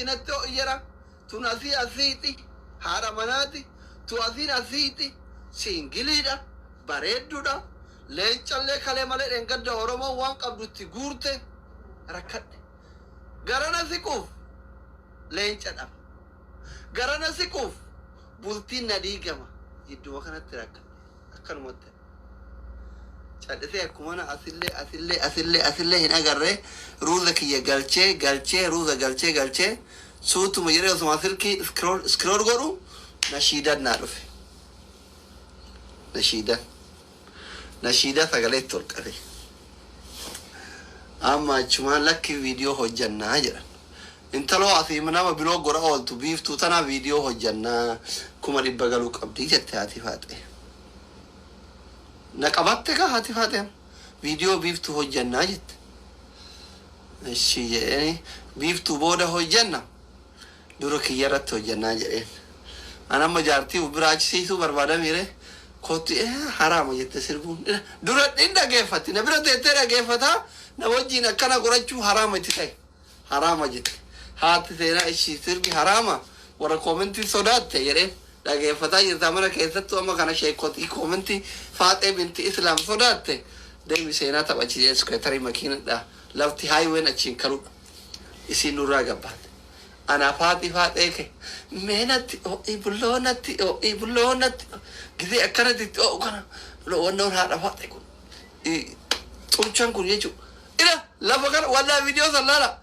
asii natti ho'i jedha. Tun asii asiiti haadha manaati. Tu asiin asiiti siingiliidha bareedduudha. Leencallee kalee malee dheengadda Oromoon waan qabdu itti guurte rakkadhe. Garana siquuf leenca dhaba. Garana siquuf bultiin na diigama. Jidduma kanatti rakkadhe. Akkanumatti callisee akkumana asillee asillee asillee asillee hin agarree ruuza kiyya galchee galchee ruuza galchee galchee suutuma jedhee osuma silkii scroll scroll godhu nashiidaan naa dhufe. Nashiidaan. Nashiidaa sagalee itti ol qabe. Amma achumaan lakki viidiyoo hojjannaa jedhan. Intaloo asii nama biloo godha ooltu biiftuu tanaa viidiyoo hojjannaa 100,000 galuu qabdi jette haati faaxee. Na qabatte kaa haati faaxee viidiyoo biiftuu hojjannaa jette. Ishi jedheeni biiftuu booda hojjanna dura kiyya irratti hojjannaa jedheen. An amma jaartii uf biraa achi siisuu barbaada miire kootti haraama jette sirbuun. Dura hin dhageeffatti na bira teettee dhageeffataa na wajjiin akkana godhachuu haraama itti ta'e. Haraama jette haati seenaa ishii sirbi haraama warra koomentii sodaatte jedheen dhageeffataa jirtaa mana keessattuu amma kana sheekotii koomentii faaxee binti islaam sodaatte deemi seenaa taphachi jedhe iskeetarii makiinadha lafti haayiween achiin kaludha isiin nurraa gabbaate anaa faaxii faaxee ke mee natti ho'i bulloo natti ho'i bulloo natti gizee akkanatti itti ho'u kana wannoon haadha faaxee kun xurchan kun jechuudha. Ila lafa kana wallaa viidiyoo san laala.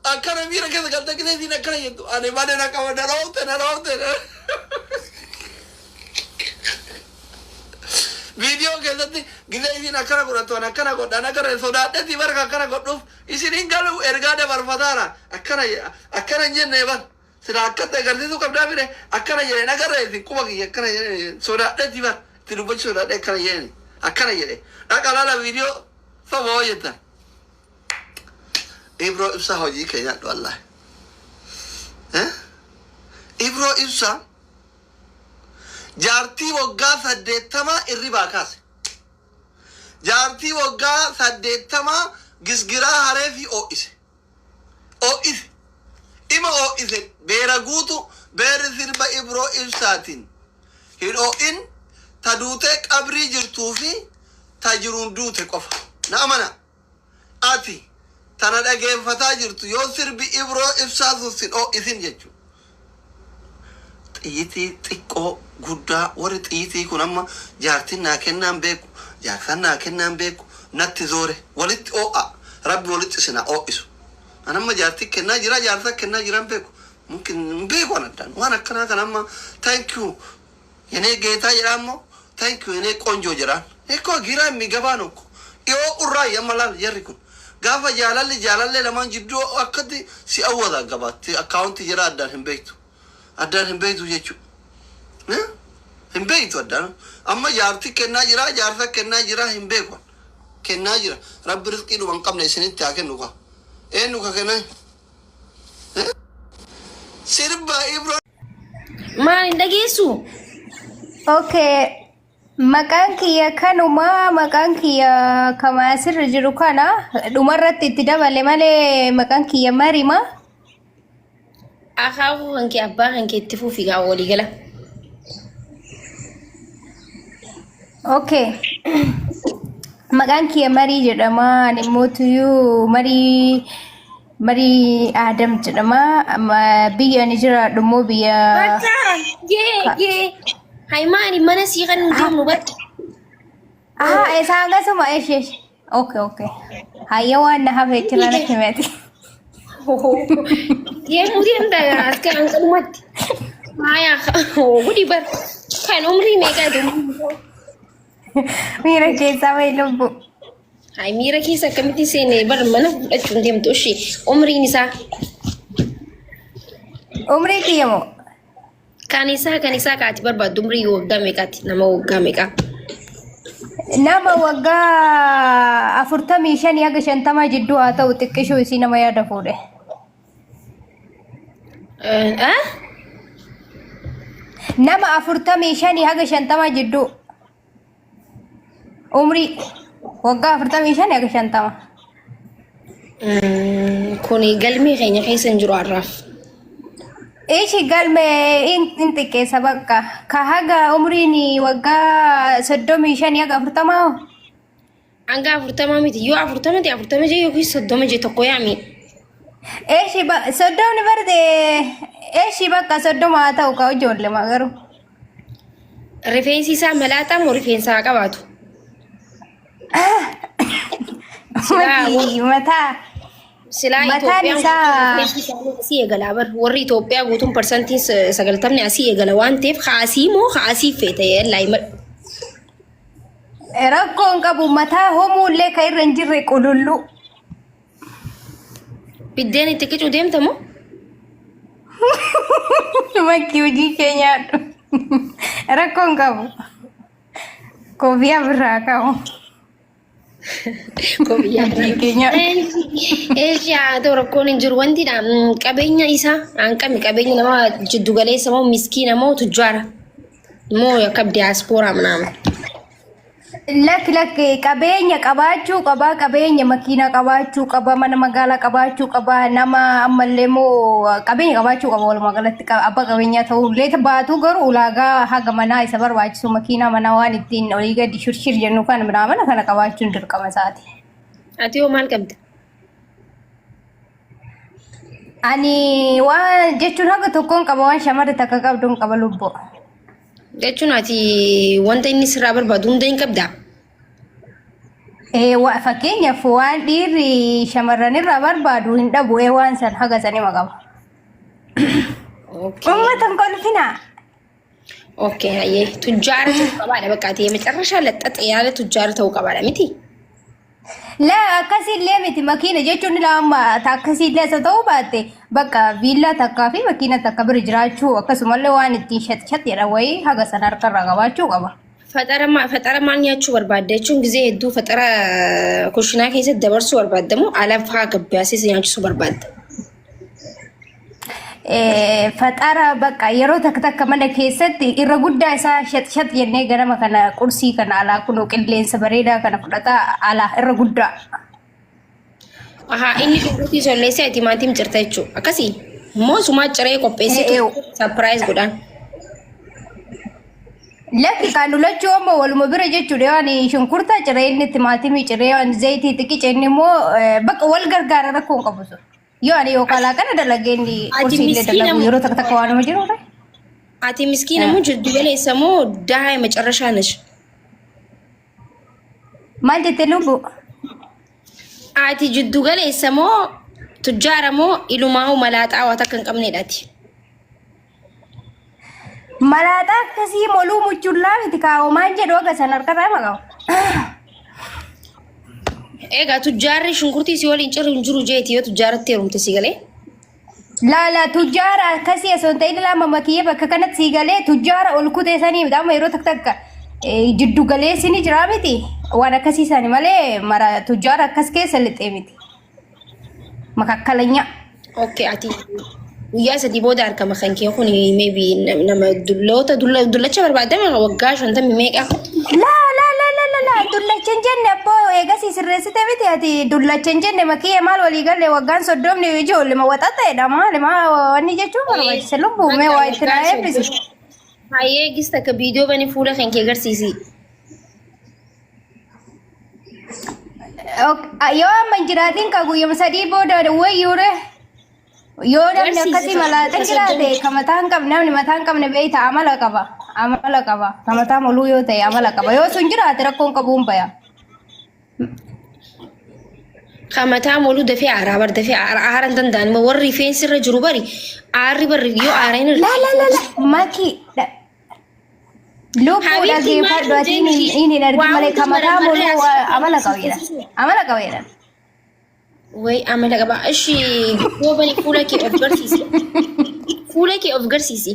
Akkana miira keessa galtee gisee isiin akkana jettu ani malee na qaba na dhoofte na dhoofte. Viidiyoo keessatti gisee isiin akkana godhattu ani akkana godha ani akkana sodaadheeti barka akkana godhuuf isin hin galu ergaa dabarfataara akkana akkana hin jenne bar sila akkatti agarsiisuu qabdaa fide akkana jedhe hin agarre isin quba kiyya akkana jedhe sodaadheeti bar itti dubbachuu sodaadhee akkana jedhe akkana jedhe dhaqa laala viidiyoo Soba hoo jettan. Ibroo ibsaa hojii kee nyaadhu wallahi. Eh? Ibroo ibsaa jaartii waggaa saddeettamaa irribaa kaase. Jaartii waggaa saddeettamaa gisgiraa haree fi oo'ise. Oo'ise. Ima oo'ise beera guutu beerri sirba Ibroo ibsaatiin hin oo'in ta duutee qabrii jirtuu fi ta jiruun duute qofa. Na amanaa. Ati ta na dhageeffataa jirtu yoo sirbi Ibroo Ibsaa sun sin oo'isin jechuu. Xiyyitii xiqqoo guddaa warri xiyyitii kun amma jaartiin naa kennaan beeku jaarsan naa kennaan beeku natti zoore walitti oo'aa rabbi walitti isin haa oo'isu. An amma jaartii kennaa jira jaarsa kennaa jira hin beeku. Mumkin hin beeku an addaan waan akkanaa kana amma thank you Yenee geetaa jedhaan moo thank you yenee qonjoo jedhaan. Eekoo giraa የሚገባ ነው እኮ dhiyoo urraa yamma laal jarri kun gaafa jaalalli jaalallee lamaan jidduu akkatti si awwaza gabaatti akkaawunti jira addaan hin beektu addaan hin beektu jechuudha hin beektu addaan amma jaarti kennaa jira jaarsa kennaa jira hin beeku kennaa jira rabbi rizqii dhuma hin qabne isinitti haa kennu kaa eenyu ka kennaa Sirba Ibro Maal hin dhageessu? Okay. Maqaan kiyya kanuma maqaan kiyya kama asirra jiru kana dhumarratti itti dabale malee maqaan kiyya Marima. Akaakuu kan kee abbaa kan kee itti fufi gaa walii gala. Okay. Maqaan kiyya Marii jedhama. Ani immoo tuyyuu Marii Marii Aadam jedhama. Amma biyya ani jiraadhu immoo biyya Bakka gee gee. Haymaani mana sii kan nuti deemnu bakka. Aha, isaan akkasuma eshi eshi. Okay, okay. Hayya waan na hafe jira natti himati. Deemuu deemta as kan hanqalumatti. Maayaa gudi bar kan umrii meeqaati? Miira keessaa wayi lubbu. Hay miira keessa akkamitti seene bar mana fudhachuun deemtu ishee umriin isaa Umrii kiyya moo? Kan isaa kaati barbaaddu umrii waggaa meeqaati nama waggaa meeqaa? Nama waggaa 45 haga 50 jidduu haa ta'u xiqqishuu isii nama yaada fuudhe. Eh? Nama 45 haga 50 jidduu. Umrii waggaa 45 haga 50. Kuni galmee keenya keessa hin jiru har'aaf. Ishi galme in xiqqeessa bakka. Ka haga umriin waggaa 35 haga 40 hoo? Hanga 40 miti. Yoo 40 ta'e 40 jee yookiin 30 jee tokko yaami. Eshi 30ni barde, eshi bakka 30 haa ta'u ka ijoollee garuu. Rifeensi isaa malaaxaa moo rifeensa haa qabaatu? Silaa Mati mataa silaa mataan Itoophiyaan isaa guutuun rifeensi isaanii asii eegala bar warri Itoophiyaa guutuun parsantiin 90ni asii eegala waan ta'eef haasii moo haasii feete yallaa himadhu. Rakkoo hin qabu, mataa homuullee ka irra hin jirre, qulullu. Biddeen itti qicuu deemta moo? Makki, hojii kee nyaadhu. Rakkoo hin qabu. Koofiyaa birraa qabu. Koofiyyaa Hojii kee nyaadhu. Eessi haa ta'u, rakkoon hin jiru. Wanti dha qabeenya isaa hanqami qabeenya nama jiddu galeessa moo miskiina moo tujjaara moo akka diyaaspooraa ምናምን? Lakki, lakki, qabeenya qabaachuu qabaa, qabeenya makiinaa qabaachuu qaba, mana magaalaa qabaachuu qaba, nama ammallee moo qabeenya qabaachuu qaba. Walumaa galatti abbaa qabeenyaa ta'uu illee baatu, garuu ulaagaa haga manaa isa barbaachisu, makiinaa, manaa, waan ittiin olii gadi shirshir jennu kan mana kana qabaachuun dirqama isaati. Ati hoo maal qabda? Ani waan jechuun haga tokkoon qaba, waan shamarri takka qabdu hin qaba, lubbuu. Jechuun ati wanta inni sirraa barbaadu hunda hin qabdaa? Fakkeenyaaf waan dhiirri shamarran irraa barbaadu hin dhabu, waan san haga sanima qaba. Okay. Uummata hin kolfinaa. Okay, hayyee tujjaara ta'uu qabaadha bakka ati መጨረሻ ለጠጥ ያለ tujjaara ta'uu qabaadha miti? Laa, akkasiillee miti. Makiina jechuun lama akkasiillee osoo ta'uu baatte, bakka viillaa takkaa fi makiina takka bira jiraachuu, akkasumallee waan ittiin shat shat jedhan wayii haga sana harkarraa qabaachuu qaba. Faxara maal nyaachuu barbaadda jechuun gizee hedduu faxara kushinaa keessatti dabarsuu barbaadda moo ala fa'aa gabbaasee nyaachisuu barbaadda? Faxara bakka yeroo takka takka mana keessatti irra guddaa isaa shat shat jennee ganama kana qursii kana alaa kunoo qilleensa bareedaa kana fudhataa alaa irra guddaa. Ahaa, inni shunkurtii solleessee ati timaatim cirta jechuudha. Akkasii immoo sumaa ciree qopheessitu surprise godhaan. Lakki, kan lachuu ammoo waluma bira jechuudha. Waan shunkurtaa ciree, inni timaatimii ciree, waan zayitii xiqqi inni immoo bakka wal gargaara, rakkoo hin qabu sun. Yoo ani yookaan laaqana dalagee inni Ati qursiillee miskiina dalagu yeroo takka takka waanuma jiru. Ati miskiina moo jiddu galeessa moo dahaa መጨረሻ ነሽ? Maal jette, lubbu? Ati jiddu galeessa moo tujjaara moo ilumaa malaaxaa waa takka hin qabnedha ati? Malaaxaa akkasii moluu muchullaa miti kaa'u maal jedhu, haga san harkarraa hima qabu. Egaa tujjaarri shunkurtii si waliin ciru hin jiru jeeti yoo tujjaaratti heerumte si galee. Laala, tujjaara akkasii osoo hin ta'in, lama makiyyee bakka kanatti sii galee tujjaara ol kutee sanii miti. Amma yeroo takka takka jiddu galeessi ni jira miti, waan akkasii sani malee mara tujjaara akkas keessa lixee miti. Makakkalanya. Okay, ati guyyaa 3 booda argama kan kee kun maybe nama dulloota dullacha barbaadame waggaa 50 meeqa? Laa, laa, laa, laa, laa, laa, dullacha hin jenne abboo, eegasii sirreessite miti ati. Dullacha hin jenne makiyyee, maal walii galle, waggaan 30 ijoollee waxa ta'edha, maali maa wanni jechuun barbaachise, lubbuu mee waa itti naa eebbisi. Hayyee, gis takka viidiyoo bani fuula kan kee agarsiisi. Yoo amma hin jiraatin ka guyyuma 3 booda wayyuure. Yoo namni Garsiisi akkasii malaaxa jiraate, ka mataa hin qabne, namni mataa hin qabne beeyta amala qaba. Amala qaba. Ka mataa moluu yoo ta'e amala qaba. Yoo sun jiraate rakkoon qabuun baya. Ka mataa moluu dafee aaraa bar, dafee aara hin danda'an immoo warri rifeensi irra jiru bari aarri barri yoo aara hin La la la la, maki lubbuu Habiibti, dhaggeeffadhu, ati inni hin argin malee ka mataa moluu amala qaba jedhan. Amala qaba jedhan. Way, amala qaba. Ishi, yoo bani fuula kee of garsiisi. Fuula kee of garsiisi.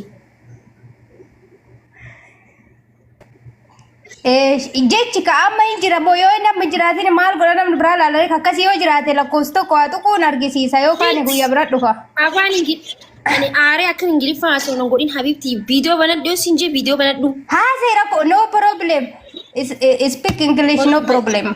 Jechi ka amma hin jira moo, yoo inni amma hin jiraatin maal godha, namni biraa ilaalanii akkasii yoo jiraate lakkoofsa tokko haa tuquun argisiisa, yookaan guyyaa bira dhufa. Afaan ani aaree akka Ingiliffaa haasa'u nan godhin, Habibti, viidiyoo banadhu yoo siin jee viidiyoo banadhu. Haasee rakkoo, no problem. Speak English, no problem.